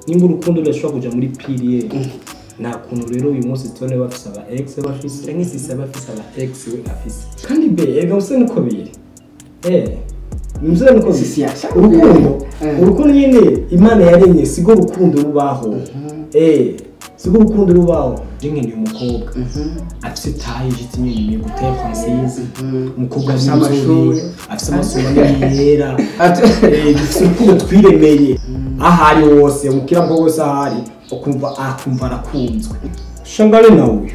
Nimba urukundo rudashobora kuja muri PDA, nta kuntu rero uyu munsi Stone bafise aba ex bafise canke Sisi bafise aba ex we afise. Kandi be erega usa nuko biri. Nimzee nuko Sisi yasha. Urukundo, urukundo nyene Imana yaremye sigo rukundo rubaho. Sigo urukundo rubaho. Jinge ndi umukobwa. Afise taille jiti nyene ni gute française. Umukobwa Afise amashuri, afise amasura yera. Dufise urukundo twiremeye. Ahari hose, umukira mko wose ahari, ukumva akumva arakunzwe. Shangale na uyu.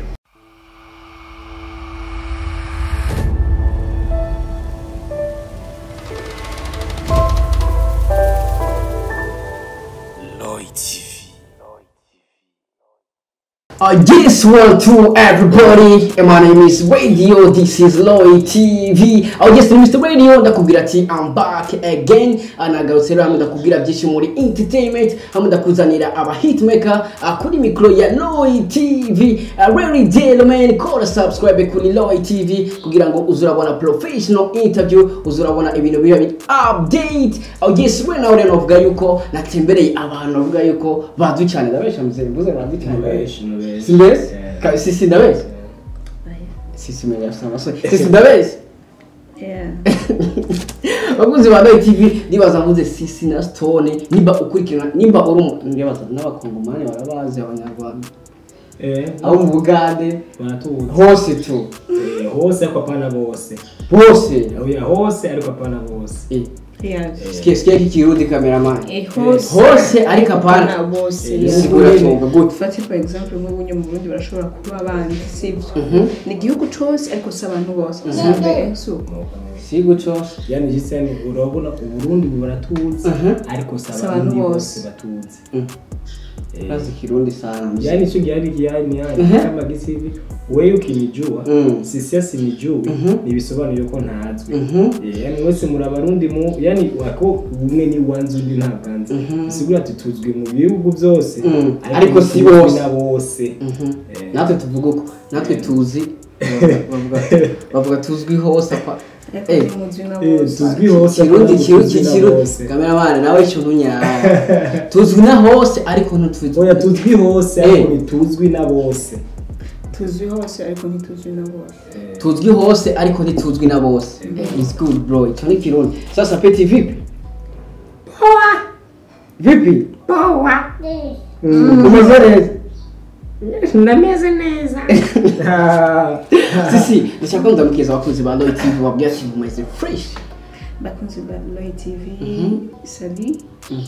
Yes, one, two, everybody. My name is Radio. This is Lloyd TV. Yes, Mr. Radio. Ndakubwira ati I'm back again. Nagarutse rero hamwe ndakubwira byinshi muri entertainment, hamwe ndakuzanira aba hitmaker kuri micro ya Lloyd TV. Really gentlemen, kora subscribe kuri Lloyd TV kugira ngo uzurabona professional interview, uzurabona ibintu biri update. Yes, we nawe rero novuga yuko natembereye abantu bavuga yuko bazi cyane, ndabesha mzee, mvuze bazi cyane. Simbesi? Sisi ndabesi? Sisi mwenye afisa Sisi ndabesi? Yeah. Bakunzi ba Lloyd TV ndibaza mvuze Sisi na Stone nimba ukurikirana nimba uri ndibaza n'abakongomani barabazi abanyarwanda. Abo mu Bugande baratuzi. Hose tu. Hose ariko apana bose. Bose. Oya hose ariko apana bose. Yeah. Sikia kikirundi cameraman. Hose. Hose ariko apana bose. Sigura tumva gute. Fati for example nk'ubu mu Burundi barashobora kuba abandi sivyo. Ni igihugu cose ariko si abantu bose. Sigo cose. Yani jisani urabona Uburundi baratuzi ariko si abantu bose batuzi. Kazi kirundi sana. Yani cyo gihari yani kama gisivi wewe ukinijua sisi sinijui nibisobanuye ko ntazwi. Yani mwese muri abarundi mu yani wako umwe ni wanzu undi ntabwanze. Bisigura ati tuzwi mu bihugu byose ariko si bose na bose. Natwe tuvuga uko natwe tuzi bavuga tuzwi hose apa tuzwi hose kirundi cameraman nawe ikintu nya tuzwi na hose ariko ntituzwi. Oya tuzwi hose ariko ntituzwi na bose. Tuzwi hose ariko ntituzwi na bose. Tuzwi hose ariko ntituzwi na bose. It's good bro. Icyo ni kirundi. Sasa Peti vipi? Poa. Vipi? Poa. Umeze neza? Ndameze neza. Sisi, ndashaka ndamukeza abakunzi ba Lloyd TV babwiye ati mumeze fresh. Bakunzi ba Lloyd TV, salut.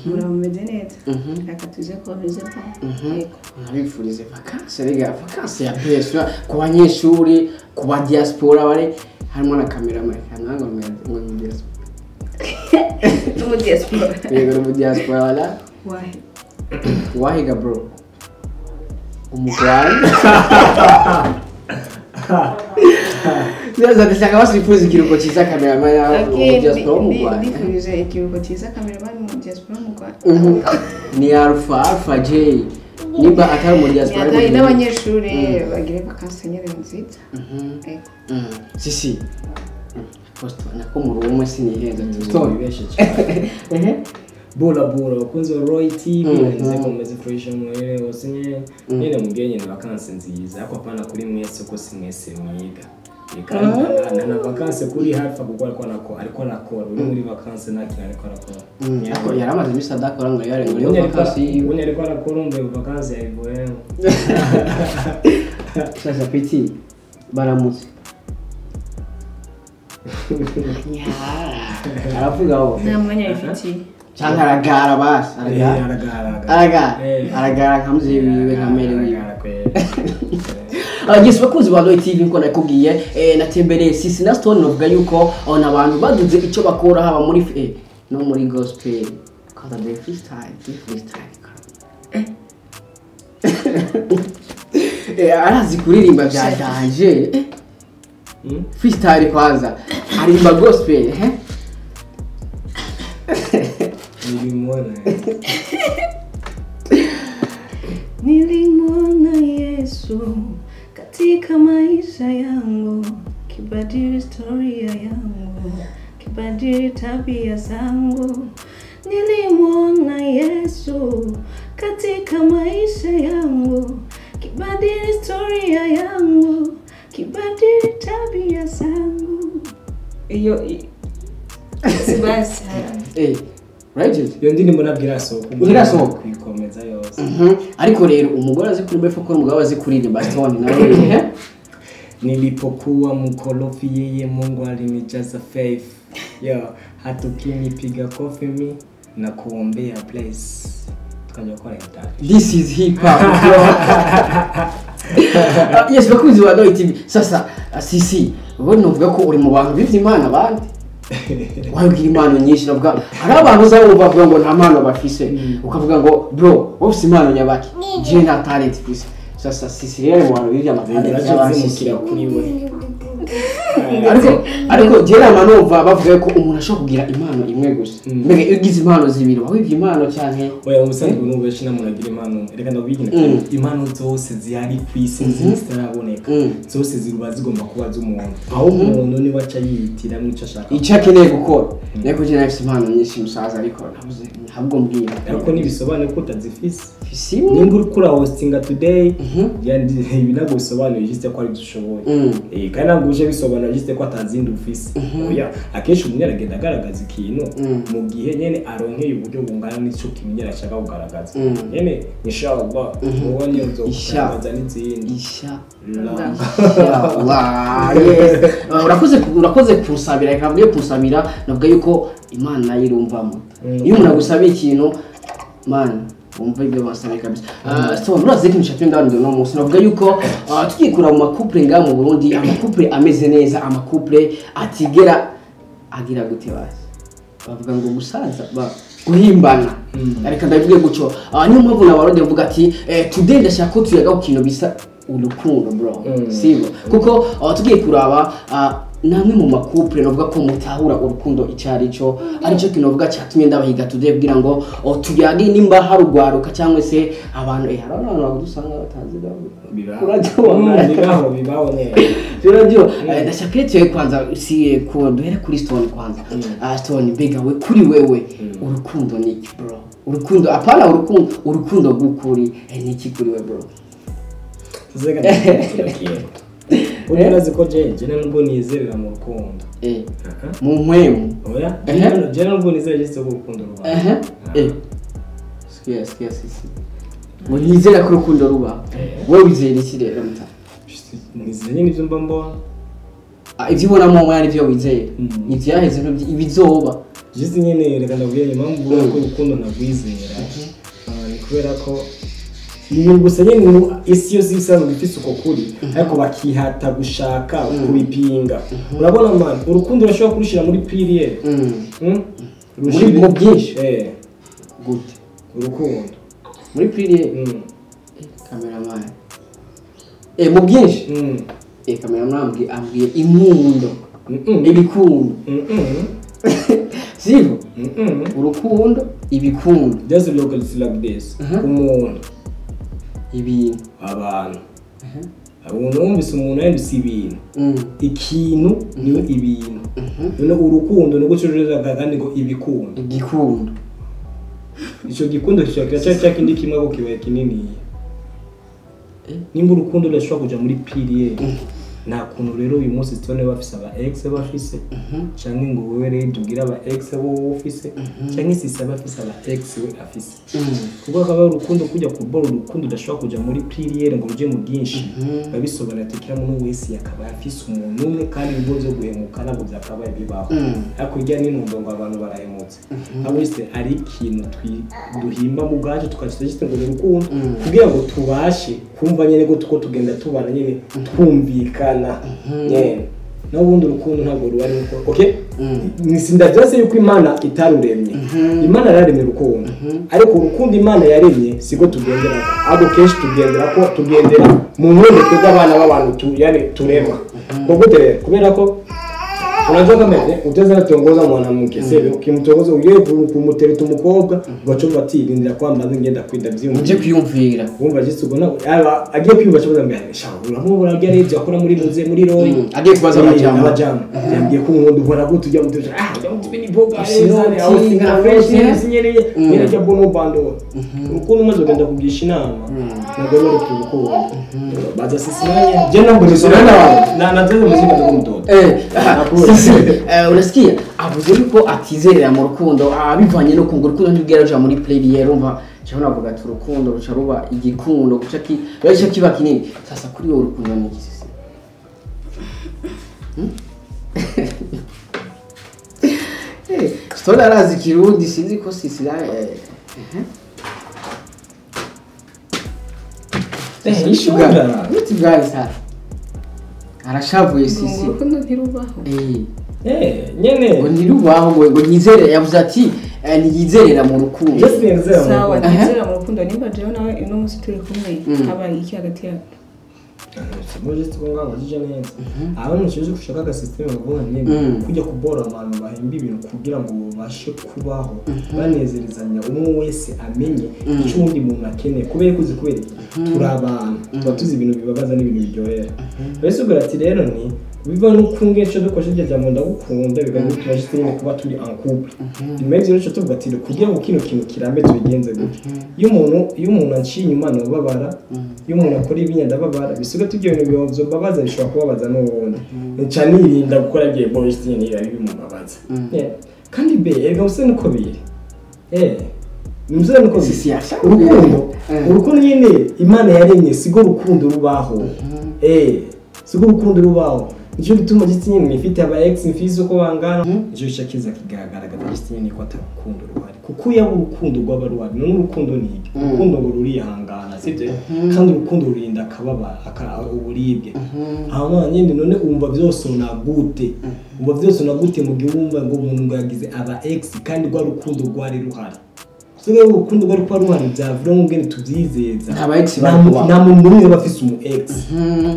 Murameze neza. Reka tuze ko bameze pa. Yego. Nabifurize vacances rega, vacances ya PS ku banyeshuri, ku ba diaspora bari harimo na cameraman kananga ngo mu diaspora. Mu diaspora. Yego mu diaspora wala. Wahi. Wahiga bro. Umugwani. Sasa ndashaka basifuza ikiruhuko cyiza cameraman mu diaspora mu Rwanda. Ndifuje ikiruhuko cyiza cameraman mu diaspora mu Rwanda. Ni Alpha J. Nimba atari mu diaspora mu n'abanyeshuri bagire vacances nyene nziza. Sisi. Posto nako mu rumwe sinihenza tu. Bibeshe cyane. Bora bora bakunzi ba Roy TV nze komeze fresh mwere hose nyene mugenye na vacances nziza ariko apana kuri mwese ko si mwese mwiga. Kandi na vacances kuri hafi kuko ariko arakora uri muri vacances nta ariko arakora. Ariko yaramaze imisi adakora ngo yare ngo yo vacances yiwe ariko arakora umbe vacances yayivuye. Sasa Peti baramutse. Aravuga aho. Nta mwanya yifitiye. Cyangwa aragara basi aragara nka mzee wiwe nka mere wiwe. Yes, bakunzi ba Lloyd TV nko nakubwiye natembereye Sisi na Stone novuga yuko abantu baduze icyo bakora haba muri no muri gospel kaza de freestyle arazi kuririmba bya danger freestyle kwanza arimba gospel Nilimwona. Nilimwona Yesu katika maisha yangu, kibadili historia yangu, kibadili tabia zangu. Nilimwona Yesu katika maisha yangu, kibadili historia yangu, kibadili tabia zangu. Iyo basi. Right? Iyo ndirimbo nabwo irasohoka. Irasohoka. Kuyikomeza yose. Ariko rero umugore azi kuririmba ko umugabo azi kuririmba Stone nawe. Nilipokuwa mkorofi yeye Mungu alinijaza faith. Yo, hatukinipiga kofi mi na kuombea place. Tukaja kwa interview. This is hip hop. Yes, bakunzi ba Roy TV. Sasa Sisi, wowe novuga ko uri mu bantu bivye Imana abandi. Wabwira impano nyinshi navuga hari abantu uzabumva bavuga ngo nta mpano bafise, ukavuga ngo bro wowe ufise impano nyabaki, je nta talent mfise. Sasa Sisi rero mu bantu bivye amatalent y'abashyikira kuri we. Ariko je nama numva bavuga ko umuntu ashobora kugira impano imwe gusa. Mbega iyo ugize impano zibiri wabivye impano canke oya umusanzwe n'ubu benshi nta muntu agira impano. Reka ndabigine impano zose zihari ku isi zitaraboneka, zose ziba zigomba kuba z'umuntu, aho umuntu niwe aca yihitiramwo ico ashaka, ico akeneye gukora. Ariko je nafise impano nyinshi musaza, ariko nabuze ntabwo mbwira. Ariko ntibisobanuye ko utazifise. Mfise nimba uriko urahostinga today, ibi ntabwo bisobanuye juste ko ari byo ushoboye. Kandi ntabwo uje bisobanura juste ko atazindi ufise. Oya, akenshi umuntu aragenda agaragaza ikintu mu gihe nyene aronkeye uburyo bungana n'ico kintu ashaka kugaragaza. Nyene inshallah wowe nyene uzogaragaza n'izindi. Inshallah. Yes. Urakoze kunsabira, reka mvuge kunsabira, navuga yuko Imana yirumvamo. Iyo umuntu agusabiye ikintu, man, wumva ibyo basabiye kabisa. So murazi ko imishatsi ndabona no munsi navuga yuko tukikura mu makouple nga mu Burundi, amakouple ameze neza, amakouple atigera agira gute basi. Bavuga ngo gusaza guhimbana. Ariko ndabivuge guco. Niyo mpamvu na Barundi bavuga ati today ndashaka ko tuyaga ku kintu bisa urukundo bro. Sibyo? Kuko tugiye kuraba namwe mu makouple navuga ko mutahura urukundo icari cyo, arico kintu navuga cyatumye ndabahiga today kugira ngo tuyage nimba harugwaruka cyangwa se abantu hari abantu bagusanga batazi bibaho bibaho ne biradio. Ndashaka tuye kwanza si ko duhere kuri Stone kwanza. Stone mbega we kuri wewe urukundo ni iki bro? Urukundo apana urukundo, urukundo gukuri ni iki kuri we bro? Tuzega urazi ko je nubwo nizerera mu rukundo. Mu mpwemu. Oya, je nubwo nizerera juste ku rukundo ruba. Sikia sisi. Ngo nizera ko urukundo ruba. Wowe wizera iki rero muta? Nizera nyine ibyo mba mbona. Ibyo ubona mu mwana nivyo wizera. Ivyaheze ibizoba. Juste nyine reka ndabwira impamvu ko urukundo nagwizera. Ni kubera ko ni gusa nyine isi yose isanzwe ifise uko kuri, ariko bakihata gushaka kubipinga. Urabona man, urukundo urashobora kurushira muri pilier. Muri mu byinshi. Gute? Urukundo muri pilier. Cameraman. Mu byinshi. Cameraman ambwiye inkundo. Ibikundo. Sivyo? Urukundo ibikundo. Just look like this. Umuntu ibintu abantu. Umuntu wumvise umuntu yanditse ibintu. Ikintu niyo ibintu. None urukundo no gucuruza kandi ngo ibikundo. Igikundo. Ico gikundo kishakira cya kindi kimwe ko kibaye kinini. Nimba urukundo rurashobora kuja muri pilier. Nta kuntu rero uyu munsi Stone bafise aba ex bafise, canke ngo wewe rero tugira aba ex bo ufise, canke Sisi bafise aba ex we afise. Kuko akaba urukundo kujya kubora urukundo udashobora kuja muri pilier ngo uje mu byinshi. Babisobanura ati kila muntu wese yakaba afise umuntu umwe kandi ibigo byo guhemuka ntabwo byakabaye bibaho. Ariko irya n'intumbo ngo abantu barahemutse. Abo wese ari ikintu duhimba mu bwacu tukakita ngo ni urukundo kugira ngo tubashe kumva nyene ko tuko tugenda tubana nyene twumvikana. Naho ubundi urukundo ntabwo ruba ari uko. Okay? Nisinda byose yuko Imana itaruremye. Imana yararemye urukundo. Ariko urukundo Imana yaremye siko tugendera. Abo kenshi tugendera ko tugendera mu nkundo twebwe abana b'abantu yani turema. Ngo gute rero? Kubera ko Unajua kama utaweza kutongoza mwanamke sivyo? Ukimtongoza ugiye kumutereta umukobwa ugaca ati rindira kwamba ngenda kwinda vyumva. Nje kwiyumvira. Wumva jisi ubona agiye kwiyumva cyo mbere sha uramubona agiye arivyo akora muri muze muri Roy. Agiye kubaza abajama. Yambwiye ko umuntu ubona gute ujya muteje ujya mutwe ni boga aho singa fresh sinyereye nirajya bono bando. Urukundo umaze kugenda kugisha inama ntabwo bari kurukundo. Baza sisinanye je ntabwo nisona na nateze muzika ndakumtoto. Sisi unasikia avuze yuko atizerera mu rukundo abivanye no kungo urukundo ntibwira ruja muri play urumva cyo navuga ati urukundo ruca ruba igikundo guca ki rero kiba kinini. Sasa kuri wowe urukundo ni iki sisi? Stola arazi kirundi sinzi ko sisi ishuga biti bwari sana arashavuye sisi urukundo ntirubaho. Nyene ngo ntirubaho ngo nyizere yavuze ati ntiyizerera mu rukundo. Sawa ntiyizerera mu rukundo nimba jewe nawe uno munsi turi kumwe habaye iki hagati yacu? Muje tukonga ngajije neza. Abantu nshije gushaka aga system bavuga nyene kujya kubora abantu bahimba ibintu kugira ngo babashe kubaho banezerezanya umwe wese amenye icyo undi muntu akeneye kubera kuzi kubera turi abantu tuba tuzi ibintu bibabaza n'ibintu biryohera. Bese ugira ati rero ni biva no kungesha dukoresha iryo jambo ndagukunda bikagutuma jiste nyine kuba turi en couple. Nyuma y'ivyo rero tuvuga ati kugira ngo kino kintu kirambe tubigenze gutya. Iyo umuntu anciye inyuma nobabara, iyo umuntu akora ibinya ndababara, bisuga tubyo bintu byobabaza bishobora kubabaza n'ubundi. Nca nirinda gukora ibyo boys nyine bimubabaza. Kandi be erega usene uko biri. Nimuzane uko sisi yasha. Urukundo nyine Imana yaremye sigo urukundo rubaho. Sigo urukundo rubaho. Nicyo gituma giti nyine mfite aba ex mfise uko bangana nicyo cyakiza kigaragara giti nyine ko atarukundo ruhari kuko yaba urukundo rwaba ruhari none urukundo ni iki? Urukundo ngo rurihangana sibyo? Kandi urukundo rurinda akababara uburibwe hama nyine none umva byose unagute umva byose unagute mu gihe wumva ngo umuntu ngo yagize aba ex kandi rwa rukundo rwari ruhari. Sigo urukundo rwari kuba ruhari byavura ngene tubyizeza nta muntu n'umwe bafise umu ex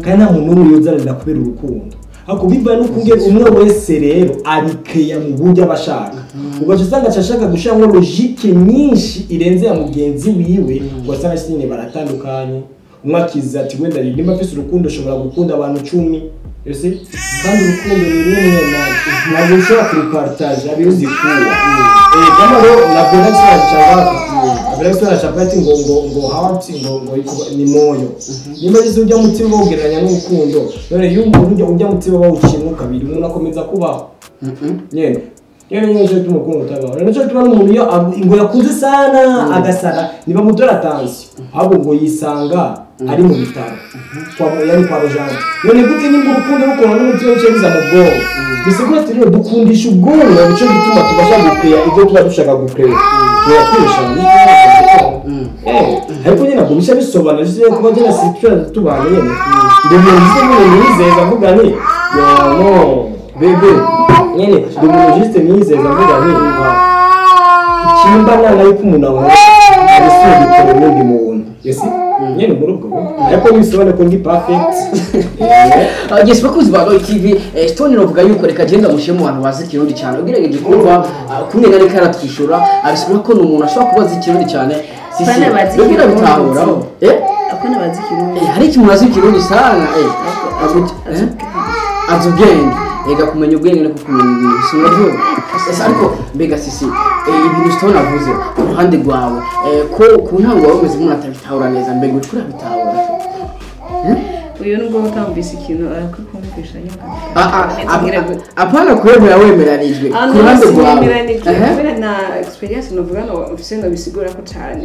kandi nta muntu n'umwe yozarira kubera urukundo. Ako biva no kungera umwe wese rero abikeya mu buryo abashaka ugaca usanga ashaka gushiramo logique nyinshi irenze ya mugenzi wiwe ugasanga nyine baratandukanye umwe akiza ati wenda nimba afise urukundo ushobora gukunda abantu 10 yose kandi urukundo ni rumwe ntabwo ushobora kurupartage abiruzi kuwa kama rero na Belaxo chapati ngo ngo ngo heart ngo ngo ni moyo nimba jize ujya mutima wogereranya n'urukundo none iyo umuntu ujya mutima bawucimwe kabiri umuntu akomeza kubaho nyene nyene nyene cyo tumukungo utabaho none cyo tubana umuntu iyo ngo yakunze sana agasara niba mutora tension ahubwo ngo yisanga ari mu bitaro kwa yari kwa Rojante none gute nimba urukundo rukora n'umutima cyo biza mu bwonko bisigura ati rero dukundisha ubwonko nico gituma tubasha gukreya ibyo tuba dushaka gukreya ariko nyine ntabwo bishya bisobanura kuba jya situation tubanye nyine ndi umuntu nyine nizeza mvuga ni no bebe nyine ndi umuntu juste nizeza mvuga ni ikimba nana yuko umuntu ankora ari n'undi muntu yesi nyine muri ubwo ariko bisobanura ko ndi perfect. Yes bakuzi ba Roy TV Stone novuga yuko reka genda mushiye mu bantu bazi kirundi cyane ugerageje kumva kumwe na reka aratwishura abisigura ko n'umuntu ashobora kubaza ikirundi cyane sisi bigira bitahura akona bazi kirundi hari ikintu bazi kirundi sana azi ubwenge ega kumenya ubwenge no kumenya ibintu sinavyo ariko mbega sisi ibintu Stone avuze ku ruhande rwawe ko ku ntango wawe umeze nk'umuntu atabitahura neza mbega uriko urabitahura uyu nubwo utamvise ikintu arakukumvisha nyuma apana kwemera wemeranijwe ku ruhande rwawe kubera na experience novuga no mfise no bisigura ko cyane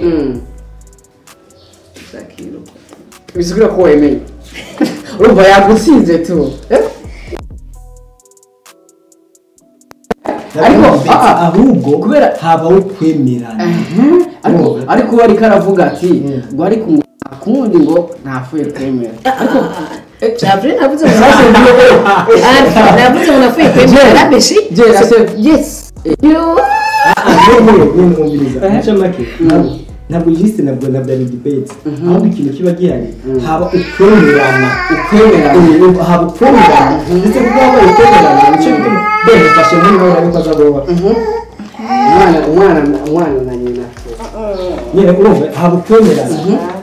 bisigura ko wemeye urumva yagutsinze tu ariko ahubwo kubera habaho kwemerana ariko bari karavuga ati ngo ariko akundi ngo ntafuye kwemera ariko Javre navuze ngo navuze ngo nafuye kwemera rabeshi yes yo umviriza nicyo make Ntabwo juste nabwo ari debate, ahubwo ikintu kiba gihari haba ukwemerana, haba ukwemerana, ndetse kuko haba ukwemerana nicyo gituma bene fashe muri bo ariko azagoba umwana na nyina nyine urumva haba ukwemerana.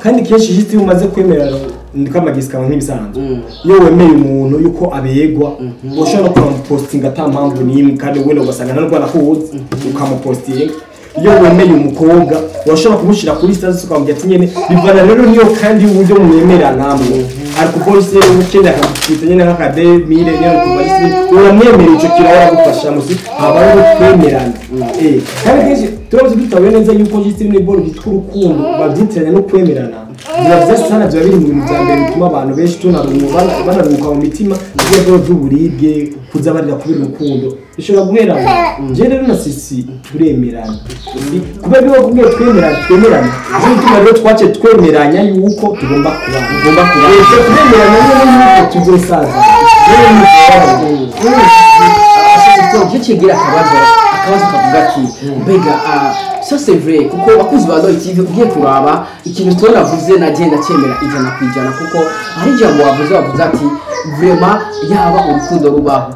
Kandi kenshi juste iyo umaze kwemerana ndikamagisika nk'ibisanzwe, iyo wemeye umuntu yuko abegwa ushobora kumupostinga ata mpamvu n'imwe, kandi wenda ugasanga nta rwanda kuwuzi ukamupostinga. Iyo wemeye umukobwa urashobora kumushyira kuri status ukamubwira ati nyene bivana rero niyo kandi uburyo mwemeranamwe, ariko polisi ukenda akagutwita nyene nk'akademire nyene kuva isi uramwemera ico kintu aragufasha musi haba ari ukwemerana. Kandi kenshi turabuze dutahuye neza yuko juste ni boro bitwa urukundo babyitiranya no kwemerana, biba vyiza sana, biba biri mu bintu vya mbere bituma abantu benshi banaruhuka mu mitima, ibyo by'uburibwe kuza barira kubera urukundo bishobora guherana. Je rero na Sisi turemerana kubera biba kubwiye twemerana bituma rero twace twemeranya yuko tugomba kubana, turemeranya yuko tuzosaza. Cyo kigira akabazo kavuga ati mbega ça c'est vrai, kuko bakuzi ba Roy TV ugiye kuraba ikintu tubona avuze nagenda cyemera 100% kuko hari ijambo wavuze ati vraiment yaba urukundo rubaho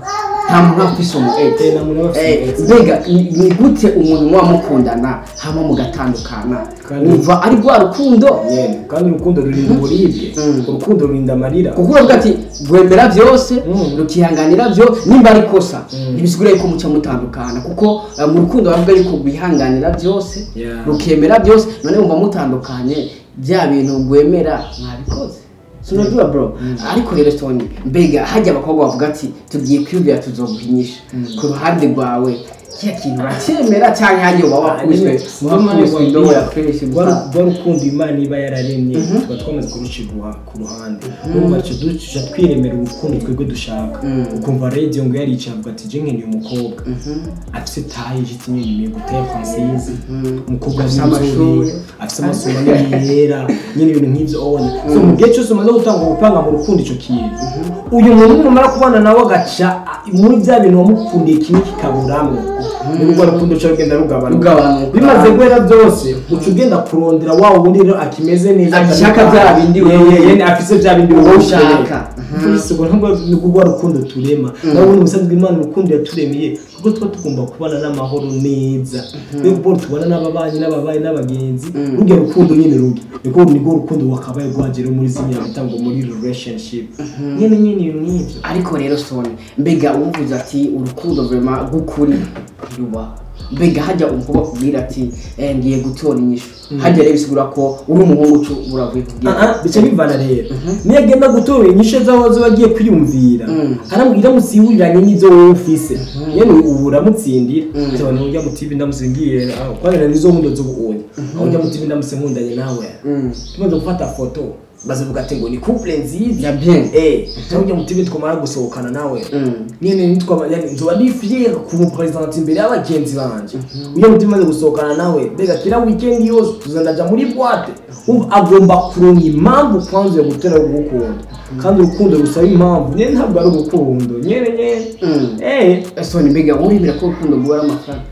nta muntu afise umu ex. Mbega ni gute umuntu muba mukundana hama mugatandukana umva ari rwa rukundo? Kandi urukundo rurinda uburibwe, urukundo rurinda amarira, kuko uravuga ati rwemera byose rukihanganira byo, nimba ari kosa ntibisigura yuko muca mutandukana, kuko mu rukundo bavuga yuko rwihanganira byose rukemera byose. None wumva mutandukanye bya bintu rwemera mwabikoze. Sinajua bro. Ariko rero Stone, mbega hajya abakobwa bavuga ati tugiye kwiyumvira tuzoguhinyisha ku ruhande rwawe kiya kintu uracyemera cyangwa hajya uba wakubiswe indobo ya fresh? Rwa rukundo Imana iba yararemye tuba twamaze kuruciguha ku ruhande, urumva duca twiremera urukundo twebwe dushaka. Ukumva radio ngo yaricaye avuga ati je nkeneye umukobwa afise taille ifite nyine guteye française, umukobwa afise amashuri, afise amasomo yera nyine ibintu nk'ivyo obona. So mu gihe cyose umaze gutanga gupanga mu rukundo ico kintu, uyu muntu numara kubana nawe agaca muri bya bintu wamukundiye kimwe kikaburamwo, nibwo rukundo cyo rugenda rugabanuka. Bimaze guhera byose uca ugenda kurondera wa wundi rero akimeze neza ashaka bya bindi yene afise bya bindi wowe ushaka. Ubwo ntabwo nibwo rukundo turema, nawe ubundi musanzwe Imana urukundo yaturemeye kuko tuba tugomba kubana n'amahoro neza, nibwo tubana n'ababanyi n'ababayi n'abagenzi, rujya rukundo nyine rugi niko rukundo wakabaye rwagera muri zimya bitango muri relationship nyene nyine n'ibyo. Ariko rero Stone, mbega uvuze ati urukundo vraiment gukuri ntirubaho, mbega hajya umukobwa kubwira ati ngiye gutora inyishu, hajya rero bisigura ko uri umuhungu uravuye kubwira bica bivana rero niyo agenda gutora inyishu zaho zo bagiye kwiyumvira arambwira musihuriranye n'ivyo wowe ufise nyene ubu uramutsindira cyane ujya mu TV ndamusingiye kwanira nizo nkundo zo buonye aho ujya mu TV ndamusinkundanye nawe tumaze gufata foto bazivuga ati ngo ni couple nziza ya bien cyangwa mu TV twamara gusohokana nawe nyene nitwa yani nzoba ndi fier kumupresenter imbere y'abagenzi banje uyo mu TV maze gusohokana nawe mbega kila weekend yose tuzandaja muri boîte. Umva agomba kuronka impamvu kwanza yo gutera urukundo, kandi urukundo rusaba impamvu nyene ntabwo ari urukundo nyene nyene. Stone, mbega uremera ko urukundo rwara amafaranga?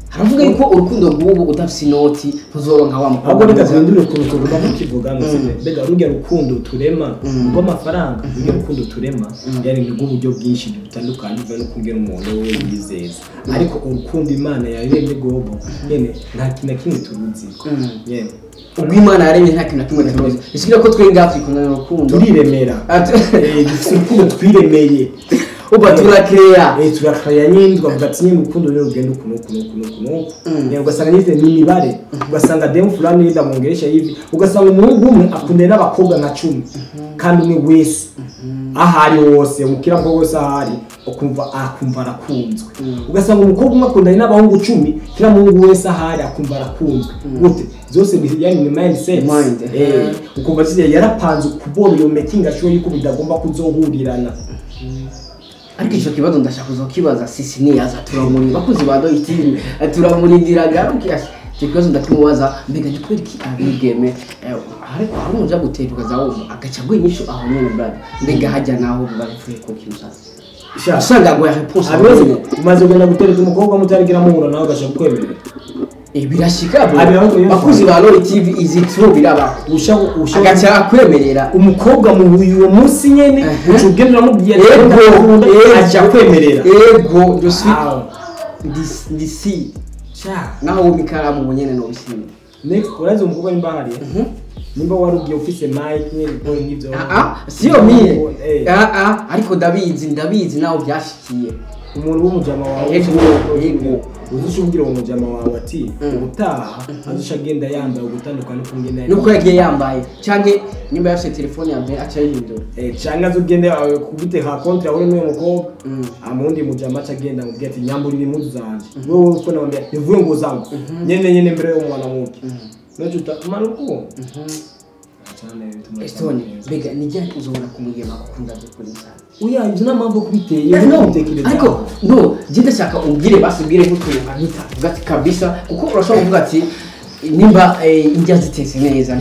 Haravuga yuko urukundo rw'ubu udafise inoti ntuzoronka wa mukobwa. Ahubwo reka duhindure ukuntu tugomba kukivuga ngo mbega rujya rukundo turema rw'amafaranga, rujya rukundo turema yani ni rw'uburyo bwinshi butandukanye biva no kungera umuntu we yizeza, ariko urukundo Imana yaremye gobo nyene nta kintu na kimwe turuziko nyene ubwo Imana yaremye nta kintu na kimwe turuzi, bisigura ko twe ngaha twikundana urukundo turiremera, dufise urukundo twiremeye uba turakrea turakrea nyine twavuga ati nyine urukundo rero rugenda ukuntu ukuntu ukuntu, ugasanga nize ni imibare, ugasanga demu fulani ndamuongelesha hivi, ugasanga umuhungu umwe akundana n'abakobwa nka 10 kandi umwe wese ahari wose umukira mukobwa wese ahari ukumva akumva arakunzwe, ugasanga umukobwa umwe akundana n'abahungu 10 kila muhungu wese ahari akumva arakunzwe gute zose ni yani ni mindset ukumva ati yarapanze kubona iyo making sure yuko bidagomba kuzohurirana. Ariko ico kibazo ndashaka kuzokibaza Sisi niyaza turamuri bakuzi ba Roy TV turamurindira garuki icyo kibazo ndakimubaza mbega ni kweri ki abigeme ariko hari umuja guteruka zawo agaca gwinyisho aho nyene brother, mbega hajya naho bapfuye ko kimusaza usanga ngo ya réponse abibazo umaze kugenda gutereta umukobwa mutarigira muhura nawe agasha kukwemerera. Birashika bro, bakuzi ba Roy TV izi true biraba usha agaca akwemerera umukobwa mu uwo munsi nyene ucugenda uramubwiye ego aca kwemerera ego je suis d'ici naho wo mikaramu nyene no bishimye next urazi umukobwa nimba hari nimba warugiye ufise mic nyene nk'ivyo siyo mie ariko ndabizi naho byashikiye umuntu w'umujama wawe uzushubwira umujama wawe ati ubutaha azusha agenda yambaye ugutandukana uko ngenda nuko yagiye yambaye canke nimba yafise telefone ya mbere aca yihindura canke azugende kubite ha contre aho n'uwo mukobwa amundi mujama aca agenda amubwira ati nyamburira impuzu zanje wewe uko namwambia nivuye ngo zangu nyene mbere y'umwana muke naco maruko Estone bega nijya uzobona kumugema gukunda by'ukuri cyane oya ibyo nta mpamvu kubiteye no ariko no je ndashaka umbwire basi umbwire nk'utuntu nka dutatu ati kabisa kuko urashobora kuvuga ati nimba indya zitetse neza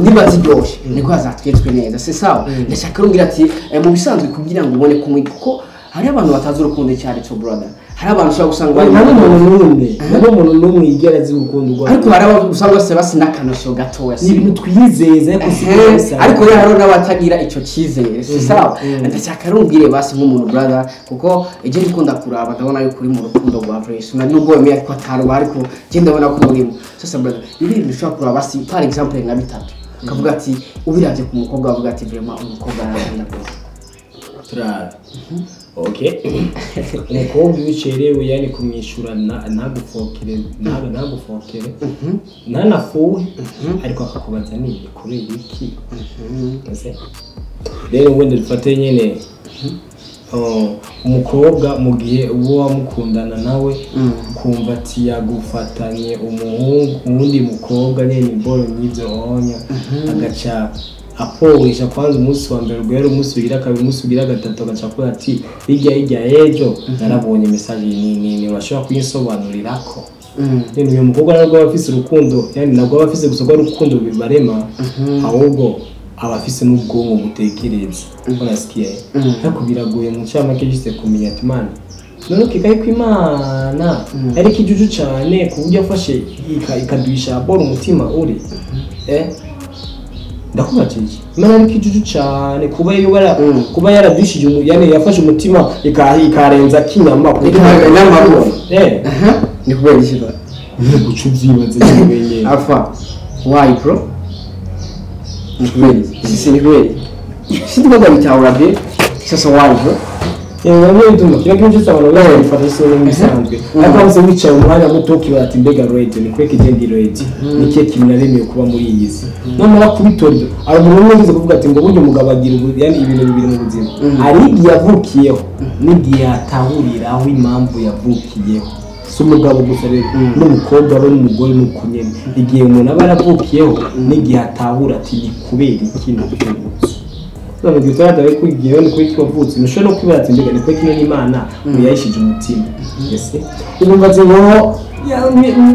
nimba ziryoshe niko hazatwetswe neza c'est sawa ndashaka umbwira ati mu bisanzwe kugira ngo ubone kumwe kuko hari abantu batazi urukundo cyane cyo brother hari abantu ushobora gusanga bari nta muntu n'umwe yigera azi urukundo rwa ariko hari abantu usanga bose basi n'akanosho gatoya ni ibintu twizeza ariko si ariko rero hari n'abatagira icyo cyizere si sawa ndashaka rumbwire basi nk'umuntu brother kuko ejo ndikunda kuraba ndabona yuko uri mu rukundo rwa Grace na nubwo wemeye ariko atarwa ariko je ndabona ko urimo sasa brother ibi bintu ushobora kuraba basi par exemple nka bitatu ukavuga ati ubiravye ku mukobwa avuga ati vraiment umukobwa arankunda rwose turabe okay umukobwa iyo ucerewe yani kumwishura ntagufokere ntagufokere ntanafuhe ariko akakubaza ni kubera iki rero wenda dufate nyene umukobwa mu gihe uwo wamukundana nawe kumva ati yagufatanye umuhungu uwundi mukobwa nyene imboro nk'ivyo onya agaca apowisha kwanza umunsi wa mbere guhera umunsi ugira kabiri umunsi ugira gatatu agaca avuga ati hirya ejo narabonye message ni washobora kuyinsobanurirako nyene uyu mukobwa nabwo aba afise urukundo yani nabwo aba afise gusa ko urukundo bibarema ahubwo aba afise n'ubwonko butekereza unasikiye ariko biragoye mu ncamake juste kumenya ati Imana none kikaye ko Imana ariko ijuju cane ku buryo afashe ikaduhisha bora umutima uri ndakubajije Imana ariko ijuju cane kuba yobara kuba yaradushije yani yafashe umutima ikarenza kinyama ni kubera iki ba guca uvyibaze wenyene alpha why bro ni kubera iki sisi ni kubera iki sindi ngombwa bitahura bye sasa why bro nabyo bituma kira kintu cyose abantu babifata se nk'ibisanzwe ariko bose wicaye umwanya muto ukibaza ati mbega radio ni kweke igenda radio ni kihe kintu naremeye kuba muri iyi si noneho kubitora hari umuntu umwe ugize kuvuga ati ngo burya umugabo agira yani ibintu bibiri mu buzima hari igihe yavukiyeho n'igihe atahuriraho impamvu yavukiyeho si umugabo gusa rero n'umukobwa we n'umugore n'uko nyene igihe umuntu aba yaravukiyeho n'igihe atahura ati ni kubera iki navutse none gihe utaraye kwigiye ni kuri wavutse ntushobora no kwibaza ati mbega ni kuri kino n'Imana uyayishije umutima ese urumva ati ngo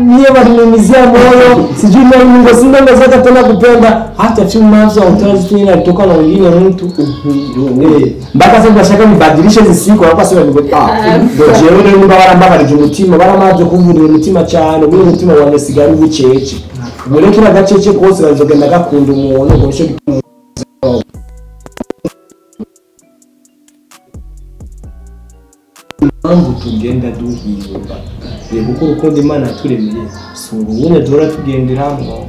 niyo bari mu mizi ya moyo sijui nani Mungu sina ndazaka tena kupenda hata fyuma vya utazi tena alitoka na wengine mtu mpaka sasa ndashaka nibadilishe hizi siku hapa sasa niko ndio jewe rero barambabarije umutima baramaje kuvurira umutima cyane muri umutima wanjye sigara ubucece muri kila gacece kose bazogenda gakunda umuntu ngo nisho impamvu tugenda duhimba kuko urukundo Imana yaturemeye si urubundi duhora tugenderamo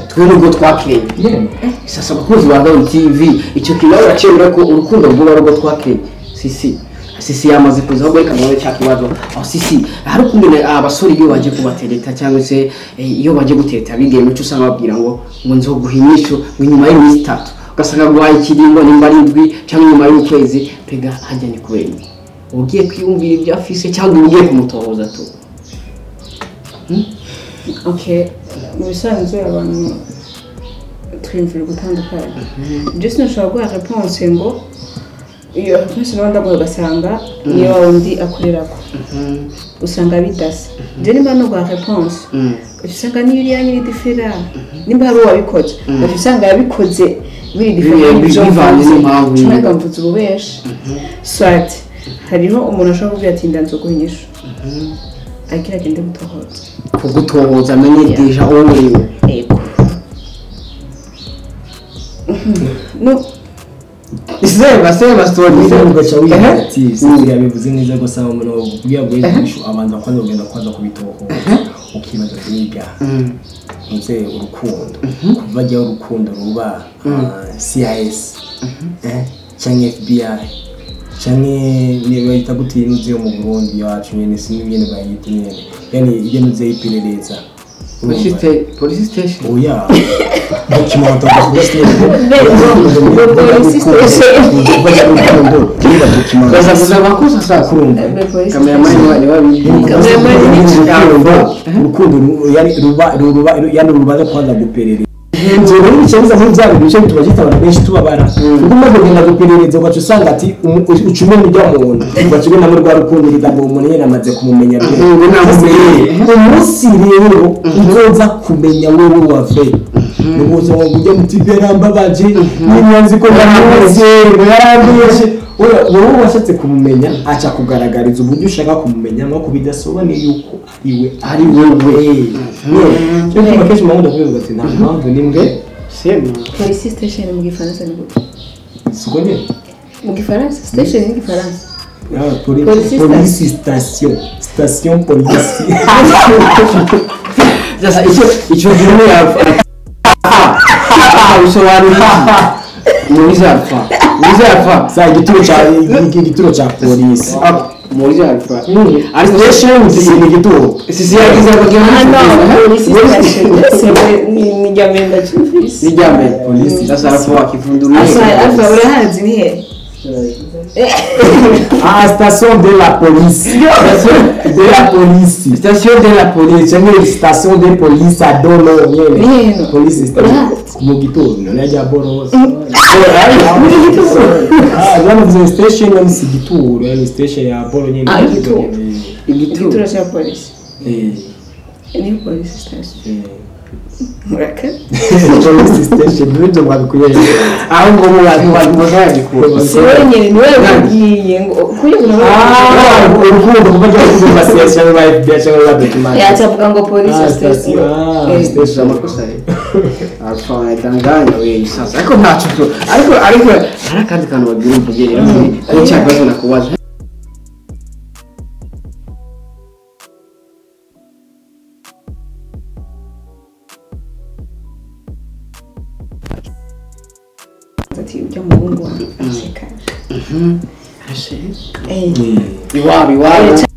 twe nubwo twakireye sasa abakunzi ba Roy TV icyo kintu uracemera ko urukundo rwuba ari urwo twakireye sisi sisi yamaze kuza ahubwo reka nawe cya kibazo aho sisi hari ukuntu abasore iyo baje kubatereta cyangwa se iyo baje guteta abigeme uca usanga babwira ngo nzoguha inyishu ngo nyuma y'iminsi itatu ugasanga guhaye ikiringo nimba ari indwi cyangwa nyuma y'ukwezi pega hajya ni kubera iki ugiye kwiyumvira ibyo afise cyangwa ugiye kumutohoza tu okay mu bisanzwe abantu twiyumvira gutandukanye just ntushobora guha réponse ngo iyo réponse nawe ndaguha ugasanga niyo wundi akorerako usanga bidasa je nimba no guha réponse usanga niyo uriya nyiri difera nimba hari uwabikoze usanga yabikoze biri difera bivanye n'impamvu cyangwa mvuze ububeshi swat hariho umuntu ashobora kuvuga ati ndanzoguha inyishu Agira agende gutohoza. Kugutohoza amenye déjà uwo uriwe. Yego. No. Sema story. Sema ugaca wiga ati yabivuze neza gusa umuntu kugira ngo yishu abanza kwanza kugenda kwanza kubitohoza ukibaza kwiga nze urukundo kuva jya urukundo ruba CIS canke FBI canke niba bayita gute inuze yo mu Burundi yacu nyene sinzi nyene bayita nyene yani iyo nuze y'iperereza Police station. Oya document police station. Baza makosa sasa kurumva Cameraman ni wabi. Urukundo yani ruba yani rubaza kwanza guperereza. Nzo rero bicaza muri bya bintu bituma abantu benshi tubabara. Ugomba kugenda guperereza ugaca usanga ati ucume n'ujya muntu ugaca ubona muri rwa rukundo rigambo umuntu yari amaze kumumenya mbere. Umunsi rero uzoza kumenya wewe wave. Nubuzo ngo ujye mutibera mbabaje n'inyanzi ko ndamuzi yarambeshe. Wowe washatse kumumenya aca kugaragariza uburyo ushaka kumumenya no kubidasobanuye yuko ariwe ari wewe. Cyo kuma kenshi mpamvu ndakuvuga ati nta mpamvu nimwe sema Police station mu Gifaransa ni gute? Siko nyine Mu Gifaransa station ni Gifaransa. Police station station police. Sasa icyo gihe yapfa. Usobanura Muri Alpha. Muri Alpha. Sa igituro cha polisi. Muri Alpha. Ari station ni igituro. Sisi yagize ko Police station. Ni jamenda chufisi. Ni jamenda polisi. Sasa Alpha wakifundurua. Alpha urahazi ni he? Ah, station de la police. Station de la police. Station de la police. Chenye station de police a dolo nyene. Police station. Mu gituro none ya boro. Ah, yani station ni si gituro, yani station ya boro nyene. Ah, igituro. Igituro cha police. Ni police station. Muraka. Police station nibyo mwabikuye. Aho ngo mubazagikura. Si wenyine ni wewe ugiye ngo kuri uno. Ah, urukundo kuva ryo kuva CS cyangwa FBI cyangwa ba document. Yacavuga ngo police station. Ah, station amakosa rero. Alpha anadanganya wewe sasa. Ariko ntacho ariko hari akandi kantu bagira umvuge rero. Ariko cyakazo nakubaza. Ati ujya muhungu wanjye aseka. Ashe. Eh. Iwabo.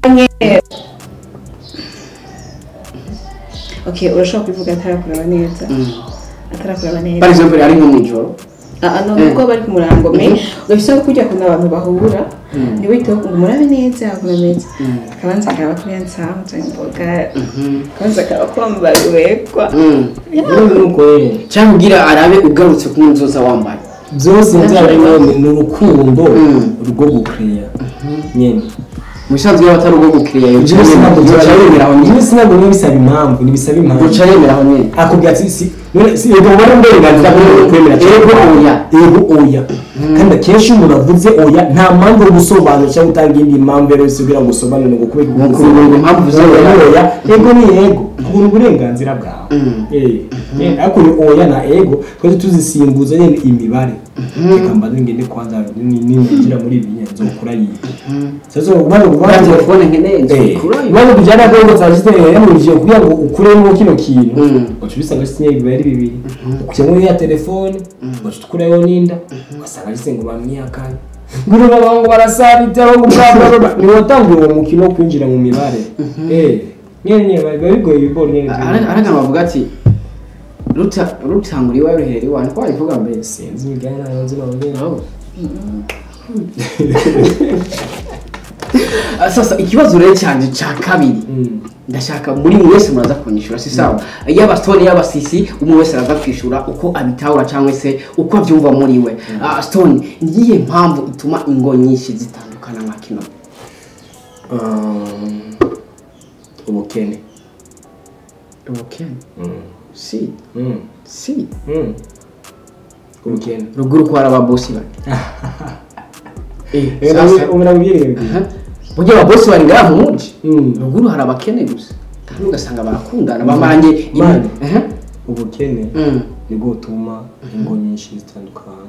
Canke Okay, urashobora kubivuga atarakuraba neza. Atarakuraba neza. Par exemple ari nko mwijoro. Ah no, nuko bari ku murango me urashobora kujya kuna abantu bahura. Ni witeho ngo murabe neza akomeza. Akabanza akaba kuri nsamu cyangwa imboga. Akabanza akaba kwambara urekwa. Nuko cyangwa ugira arabe ugarutse ku nzoza wambaye. Byose nzabyo ni urukundo rwo gukreya. Nyene. Musanzwe y'abatari rwo gukreya yo. Njye sinabwo bisaba impamvu, nibisaba impamvu. Uca yemera aho nyene. Akubwira ati si yego wari uburenganzira bwo kwemera yego oya. Yego oya. Kandi akenshi umuntu avuze oya nta mpamvu yo gusobanura cyangwa gutanga indi mpamvu rero isubira ngo usobanure ngo kubera ngo impamvu uvuze oya. Yego ni yego. Ubwo uburenganzira bwawe. Ariko ni oya na ego twese tuzisimbuza nyene imibare. Reka mbanze ngende kwanza ninjira muri ibi nyene nzokura yiye. Sasa umaze kuvuga telefone nkeneye nzokura yiye. Umaze kujana ko ngo zashite yamurije kugira ngo ukuremo kino kintu. Uca ubisanga sinye bibari bibiri. Ukuyemo ya telefone, ugaca ukurayo ninda, ugasanga jise ngo bamwihakanye. Nguru babango barasabita ngo bla bla. Ni watanguye uwo mukino kwinjira mu mibare. Nyene bigoye ibigori nyene. Ariko bavuga ati rutangura iwawe ruhera iwawe niko babivuga mbere. Sinzi imigani nayo nzi nawe. Sasa ikibazo rero cyanje cya kabiri ndashaka muri mwese muraza kunyishura si sawa. Yaba Stone yaba Sisi umwe wese araza kwishura uko abitahura cyangwa se uko abyumva muri we. Stone, niyihe mpamvu ituma ingo nyinshi zitandukana nka kino? Ubukene. Ubukene? Si. Si. Ubukene. Ruguru kwa ababosi bari. Sasa umurabwire. Burya ababosi bari ngaha mu muji. Ruguru hari abakene gusa kandi ugasanga barakundana bamaranye. Man. Ubukene nibwo butuma ingo nyinshi zitandukana.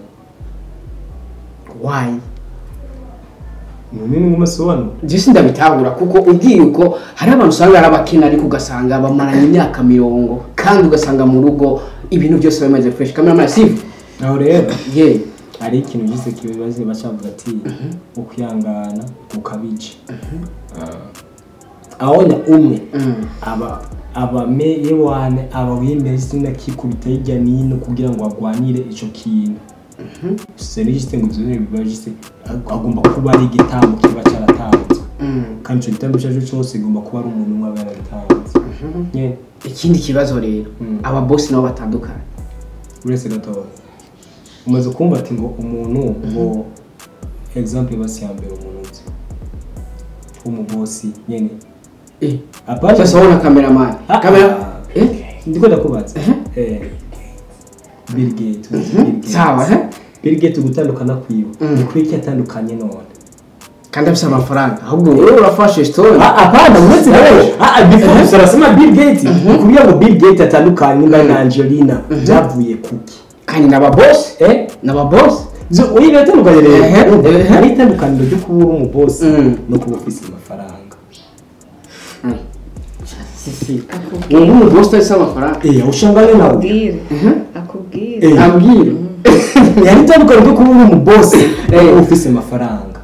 Why? None ni ngumasobanuro. Je sindabitahura kuko ugiye uko hari abantu usanga ari abakene ariko ugasanga bamaranye imyaka 40 kandi ugasanga mu rugo ibintu byose bimeze fresh. Cameraman sivyo? Aho rero ye hari ikintu gise kibaze bacavuga ati ukwihangana ukabije. Abona umwe aba me yewane aba wimbe sina kikubita hirya nino kugira ngo agwanire ico kintu. Serigiste ngo vyone bibajise agomba kuba ari igitambo kiba caratanzwe. Kandi ico gitambo cyacu cyose igomba kuba ari umuntu umwe aba yaratanze. Ikindi kibazo rero aba boss nabo batandukanye. Uretse gatoya umaze kumva ati ngo umuntu ngo example basi ya mbere umuntu uzi umubosi nyene apaje sasa wona cameraman kamera ndiko ndakubaza Bill Gates. Sawa Bill Gates gutandukana kwiwe ni kuri iki atandukanye none kandi afise amafaranga ahubwo wewe urafashe story. Hapana uretse rero before turasema Bill Gates kugira ngo Bill Gates atandukanye na Angelina byavuye kuki? Kandi naba boss naba boss zo uyi biratandukanye rero. Hari itandukaniro ryo kuba uri umuboss no kuba ufise amafaranga. Si ubu umuboss afise amafaranga ushangane nawe akubwire ambwire hari itandukaniro ryo kuba uri umuboss no kuba ufise amafaranga.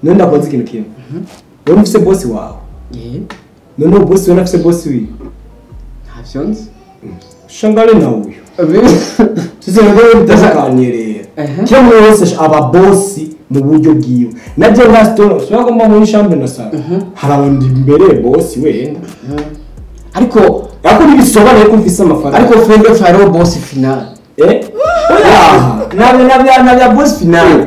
None ndakoze ikintu kimwe. Wowe ufise boss wawe. None boss we nafise boss wiwe. Ntavyo nzi. Shangale na uyu. Tuzengo bitandukanye rero. Kimwe wese aba boss mu buryo bwiwe. Naje nka store ushobora kumba muri chambre na sala. Hari abandi imbere boss wenda. Ariko nibisobanuye ko mfise amafaranga. Ariko friend of haro boss final. Oya, nabya boss final.